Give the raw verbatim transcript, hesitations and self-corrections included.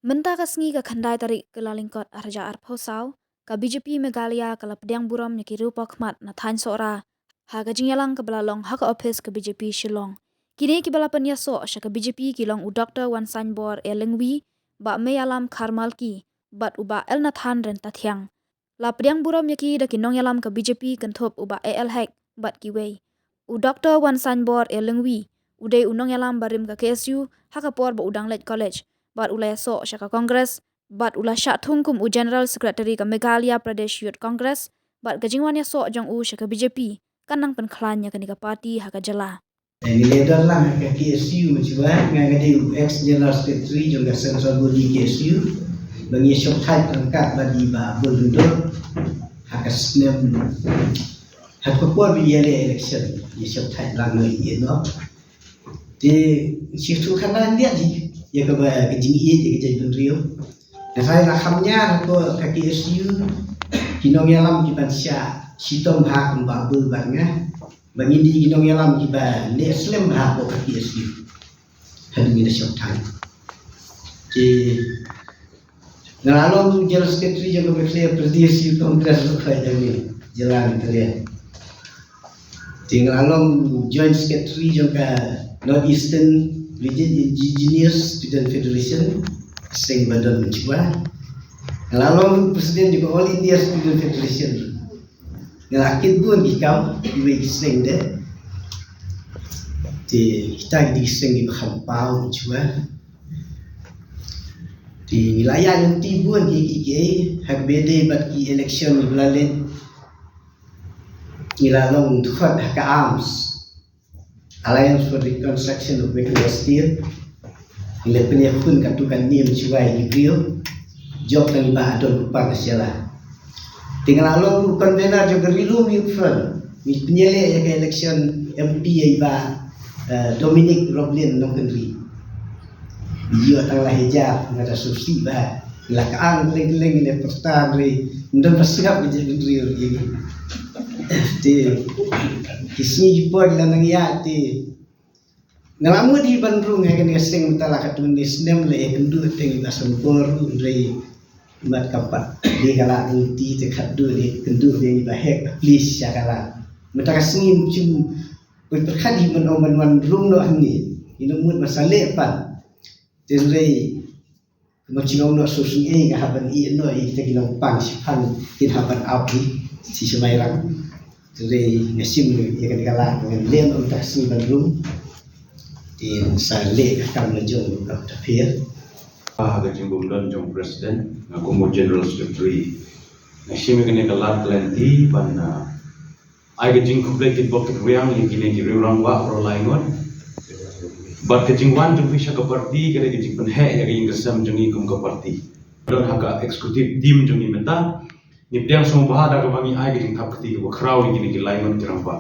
Mynta ka sngi ka khyndai tarik Kyllalyngkot arhajar arphew saw, ka B J P Meghalaya ka la pdiang burom ïa ki riewpawkhmat na thaiñ Sohra ha ka jingïalang kaba la long ha ka ophis ka B J P Shillong. Kine kiba la pynïasoh sha ka B J P ki long u Doctor Wansainbor A Lyngwi, Bah Meialam Kharmalki, bad u Bah Elnathan Ryntathiang. La pdiang burom ïa ki da ki nongïalam ka B J P kynthup u Bah A L Hek bad kiwei. U Doctor Wansainbor A Lyngwi u dei u nongïalam barim ka K S U ha ka por ba u dang leit college, bad u la ïasoh sha ka Congress, bad u la shah thung kum u General Secretary ka Meghalaya Pradesh Youth Congress, bad ka jingwan ïasoh jong u sha ka B J P kan nang pynkhlaiñ ïa kane ka party ha ka jylla. Ngi la don lang ha ka K S U mynshwa, nga nga dei u ex General Secretary jong ka Central Body K S U. Ba ngi shong thait ryngkat bad i Bah Abdul Dundor ha ka snem, ha ka por ba ïaleh election, ngi shong thait lang noh ïa no. Te shi tu khana ndia di ïa kaba ka jingïeit ïa ka jaitbynriew. Nga sa ïa la kham ñiar ha ka K S U ki nongïalam ki ban shah shitom ha kumba Abdul bad nga. Ba ngin dei ki nongïalam kiba leh slem bha hapoh ka K S U. Haduh ngin da shong thait. Te nga la long General Secretary jong ka Meghalaya Pradesh Youth Congress ruh ha jong ngi, jylla Meghalaya. Te nga la long Joint Secretary jong ka North Eastern Region Indigenous Student Federation, seng ba don mynshwa. Nga la long President jong ka All India Student Federation. Nga la kit bun ki kam, kiwei ki seng de. Te kita ki dei ki seng kiba kham paw mynshwa. Te ngi la ïaid lynti bun ki ki ki ha kaba ïadei bad ki election kiba la leit. Ngi la long dkhot ha ka ARMS, Alliance for Reconstruction of Meghalaya State. Ngi la pynïakhun katto katne mynshwa ïa ki briew. Jop tang i Bah Adon Kupang Shala. Te nga la long ruh convener jong ka Ri-lum Youth Front. Ngi pynïaleh ïa ka election M P ïa i Bah, eh, Dominic Roblin Nongkynrih. Ïoh tang lai hajar, nga da sngewsih bha. La ka ang kylleng kylleng, la pyrta hynrei ym don ba sngap ïa ka jaitbynriew ïa ngi. Te ki sngi ki por la nang ïaid te nga la mut hi ban rung ha kane ka seng mynta la katto katne snem, la ïakynduh teng i Bah Sombor ruh hynrei mat ka pat. Dei ka la rung te khatduh dei kynduh dei i Bah Hek, please sha ka la. Mynta ka sngi ym shym pyrkhat hi ban ong ban wan rung noh hangne. Ïa nang mut ban sa leh pat. Te hynrei Kumba shu ong noh shu shu ei nga hap ban ïeh noh ïa kita ki nongpang shiphang kin hap ban ap hi shi shu mai rang. Te nga shim ïa kane ka lad ngan leh noh mynta ka sngi ban rung. Te sa leh ka kam la jong ka ta pher. Ah, ka jingbym don jong president, nga kum u general secretary. Nga shim ïa kane ka lad ka lynti ban, ah, ai ka jingkhublei kit bok kit riang ïa kine ki riew rangbah baroh laingut. Bad ka jingwan jong phi sha ka party ka dei ka jingpynheh ïa ka ïing ka sem jong ngi kum ka party. Don ha ka executive team jong ngi mynta. Ngi pdiang sngewbha da kaba ngi ai ka jingthap kti kaba khraw ïa kine ki laingut ki rangbah.